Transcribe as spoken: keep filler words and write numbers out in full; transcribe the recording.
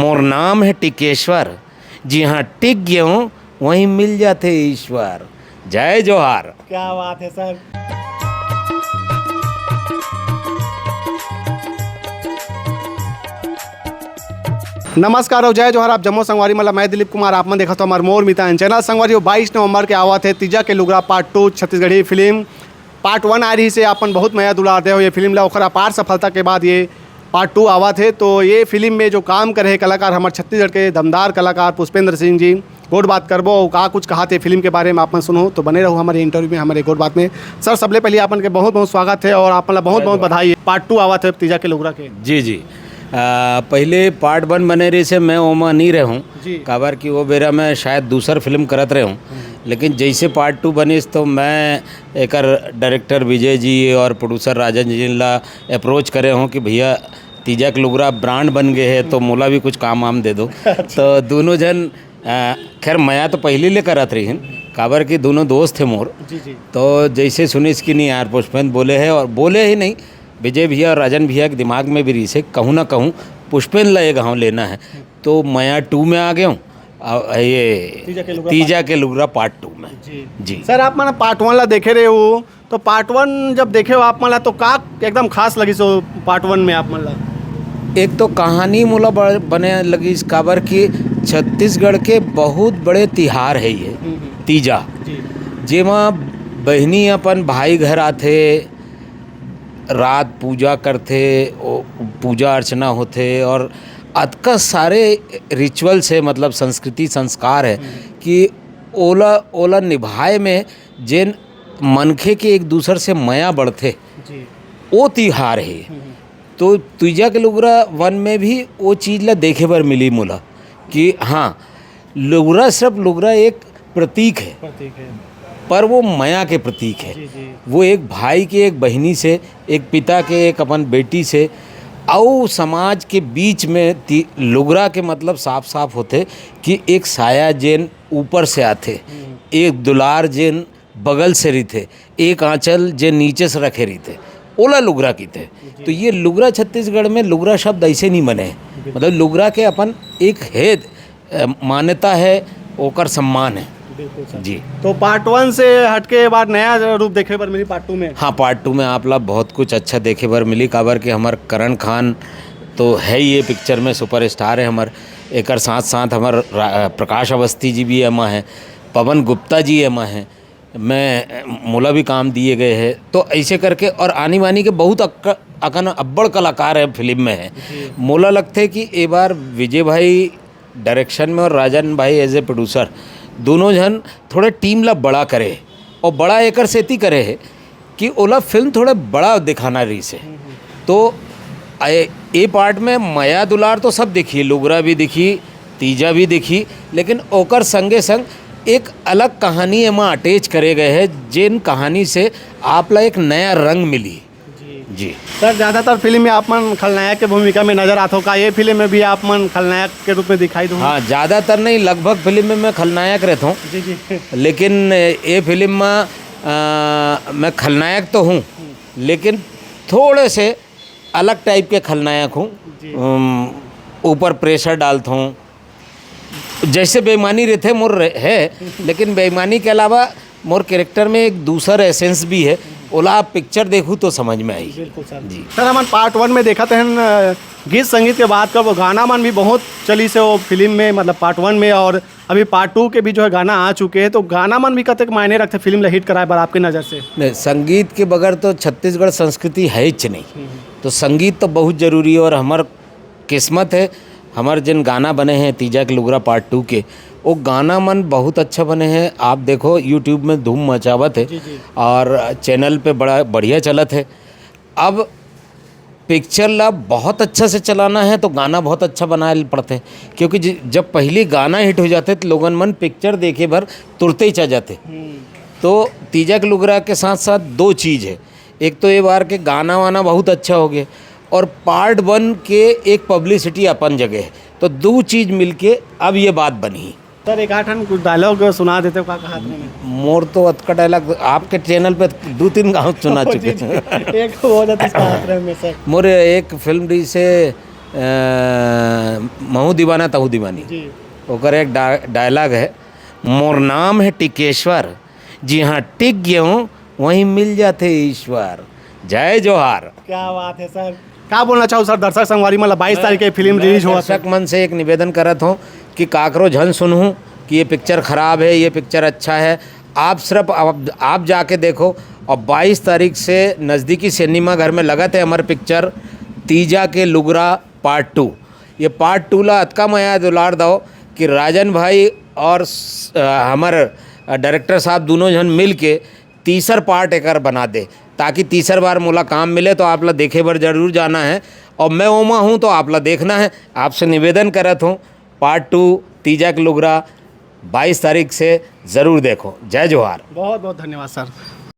मोर नाम है टिकेश्वर, जिहाँ टिक गेहूँ, वहीं मिल जाते ईश्वर। जय जोहार। क्या बात है सर। नमस्कार और जय जोहार। आप जम्मो संगवारी मन ला मैं दिलीप कुमार, आप मन देखत हो हमर मोर मितान चैनल। संगवारी हो, बाईस नवंबर के आवत है तीजा के लुगरा part two Chhattisgarhi film. Part one आ रही से आपन बहुत मया दुलार दे हो ये फिल्म ला, ओकर अपार सफलता के बाद ये पार्ट टू आवत है। तो ये फिल्म में जो काम करे हे कलाकार हमर छत्तीसगढ़ के दमदार कलाकार पुष्पेंद्र सिंह जी, गोठ बात करबो अउ का कुछ कहाथे फिल्म के बारे में आप मन सुनो, तो बने रहो हमारे इंटरव्यू में, हमारे गोठ बात में। सर, सबले पहले आपन के बहुत बहुत स्वागत है और आपन ला बहुत बहुत बधाई है पार्ट टू आवत है तीजा के लुगरा के। जी जी। आ, पहले पार्ट वन बने रही से मैं ओमा नहीं रहूँ, जी। काबर कि वो बेरा मैं शायद दूसर फिल्म करत रहूँ। लेकिन जैसे पार्ट टू बनिस तो मैं एकर डायरेक्टर विजय जी और प्रोड्यूसर राजन जी ला अप्रोच करे हूँ कि भैया, तीजा के लुगरा ब्रांड बन गए है तो मोला भी कुछ काम वाम दे दो। तो दोनों जन, अ, खैर, मया तो पहले ले करत रहिन, काबर कि दोनों दोस्त थे मोर। जी जी। तो जैसे सुनिस कि नहीं यार, पुष्पेंद्र बोले है, और बोले ही नहीं, विजय भैया और राजन भैया के दिमाग में भी रहिस हे, कहूँ ना कहूँ पुष्पेंद्र ला ये गाँव लेना है। तो मया टू में आ गए हूँ, और ये तीजा के लुगरा तीजा पार्ट के लुगरा पार्ट टू में। जी। जी। सर, आप मन पार्ट वन ला देखे रहे हो, तो पार्ट वन जब देखे हो आप मन ला, तो का एकदम खास लगिस हो पार्ट वन में आप मन ला? एक तो कहानी मोला बड़-, बने लगिस, काबर कि छत्तीसगढ़ के बहुत बड़े तिहार है ये हम्म, हम्म। तीजा, जी। जेमा बहिनी अपन भाई घर आथे, रात पूजा करथे, ओ, पूजा अर्चना होथे और अतका सारे रिचुअल्स है, मतलब संस्कृति संस्कार है हम्म। कि ओला, ओला निभाए में जेन मनखे के एक दूसर से मया बढ़थे, जी। ओ तिहार हे। हम्म, हम्म। तो तीजा के लुगरा वन में भी ओ चीज ला देखे बर मिली मोला कि हाँ, लुगरा सिर्फ लुगरा एक प्रतीक है, प्रतीक है। पर वो मया के प्रतीक है। जी, जी। वो एक भाई के, एक बहिनी से, एक पिता के, एक अपन बेटी से, अउ समाज के बीच में ती-, लुगरा के मतलब साफ साफ होथे कि एक साया जेन ऊपर से आथे, हम्म। एक दुलार जेन बगल से रहिथे, एक आंचल जे नीचे से रखे रहिथे, ओला लुगरा कहिथे। जी। तो ये लुगरा, छत्तीसगढ़ में लुगरा शब्द ऐसे नहीं बने हैं। बिल्कुल। मतलब लुगरा के अपन एक है, अ, मान्यता है, ओकर सम्मान है। बिल्कुल सर। जी। तो पार्ट वन से हटके बार नया रूप देखे बर मिली पार्ट टू में। हाँ, पार्ट टू में आप ला बहुत कुछ अच्छा देखे बर मिली, काबर कि हमर करण खान तो है ही ये पिक्चर में सुपरस्टार है हमर, एकर साथ साथ हमर रा-, प्रकाश अवस्थी जी भी एमा है, पवन गुप्ता जी एमा है, मैं, मोला भी काम दिए गए हैं। तो ऐसे करके और आनी बानी के बहुत अक-, अकन अब्बड़ कलाकार है फिल्म में है। जी। मोला लगथे कि ए बार विजय भाई डायरेक्शन में और राजन भाई एज ए प्रोड्यूसर, दोनों झन थोड़े टीम ला बड़ा करे और बड़ा एकर सेती करे है कि ओला फिल्म थोड़े बड़ा दिखाना रहिस हे। हम्म, हम्म। तो ए, ए पार्ट में मया दुलार तो सब दिखी, लुगरा भी दिखी, तीजा भी दिखी, लेकिन ओकर संगे संग एक अलग कहानी एमा अटैच करे गए है, जेन कहानी से आप ला एक नया रंग मिली। जी। जी। सर, ज़्यादातर फिल्म में आप मन खलनायक के भूमिका में नजर आथो, का ये फिल्म में भी आप मन खलनायक के रूप में दिखाई दो? हाँ, ज़्यादातर नहीं, लगभग फिल्म में मैं खलनायक रहता हूँ। जी, जी। लेकिन ये फिल्म में, अ, मैं खलनायक तो हूँ, हम्म। लेकिन थोड़े से अलग टाइप के खलनायक हूँ। जी। अम, ऊपर प्रेशर डालता हूँ, जैसे बेईमानी रहते मोर रह-, है, लेकिन बेईमानी के अलावा मोर कैरेक्टर में एक दूसर एसेंस भी है। ओला आप पिक्चर देखू तो समझ में आई। बिल्कुल सर। जी। सर, हमन पार्ट वन में देखत हन, अ, गीत संगीत के बात करबो, गाना मन भी बहुत चलिस हे वो फिल्म में, मतलब पार्ट वन में, और अभी पार्ट टू के भी जो है गाना आ चुके हैं, तो गाना मन भी कतेक मायने रखते फिल्म ला हिट कराए बर आपके नज़र से? नहीं, संगीत के बगैर तो छत्तीसगढ़ संस्कृति है ही नहीं। हम्म। तो संगीत तो बहुत जरूरी है और हमर किस्मत है, हमर जिन गाना बने हैं तीजा के लुगरा पार्ट टू के, वो गाना मन बहुत अच्छा बने हैं। आप देखो YouTube में धूम मचावत है जी, जी। और चैनल पे बड़ा बढ़िया चलत है। अब पिक्चर ला बहुत अच्छा से चलाना है तो गाना बहुत अच्छा बनाए ल पड़थे, क्योंकि जि-, जब पहली गाना हिट हो जाथे तो लोगन मन पिक्चर देखे बर तुरते ही चल जाथे। हम्म। तो तीजा के लुगरा के साथ साथ दो चीज़ है, एक तो ये बार के गाना वाना बहुत अच्छा हो गया और पार्ट वन के एक पब्लिसिटी अपन जगह है, तो दो चीज़ मिलके अब ये बात बनी। सर, एक आध ठन कुछ डायलॉग सुना देते हो, का कहा आपने? मोर तो अतका डायलॉग आपके चैनल पे दो तीन गाँव सुना जी, चुके जी। हैं। एक वो जाता इसका हाथ रहे में, सर। मोर एक फिल्म रही से, महू दीवाना तहू दीवानी। जी। ओकर एक डा-, डायलॉग है, "मोर नाम है टिकेश्वर, जिहाँ टिक गेहूँ वहीं मिल जाते ईश्वर।" जय जोहार। क्या बात है सर, का बोलना चाहू सर दर्शक संगवारी मन ला? बाईस तारीख के फिल्म मैं रिलीज होवत हे। दर्शक मन से एक निवेदन करत हूँ कि काकरो झन सुनहूँ कि ये पिक्चर खराब है, ये पिक्चर अच्छा है। आप सिर्फ आप, आप जाके देखो। और बाईस तारीख से नज़दीकी सिनेमा घर में लगत है हमर पिक्चर तीजा के लुगरा पार्ट टू। ये पार्ट टू ला अतका मया दुलार दो कि राजन भाई और स-, अ, हमर, अ, डायरेक्टर साहब दोनों झन मिल के तीसर पार्ट एकर बना दे, ताकि तीसर बार मोला काम मिले तो आप ला देखे बर जरूर जाना है। और मैं ओमा हूँ तो आप ला देखना है। आपसे निवेदन करत हूँ, पार्ट टू तीजा के लुगरा बाईस तारीख से जरूर देखो। जय जोहार। बहुत बहुत धन्यवाद सर।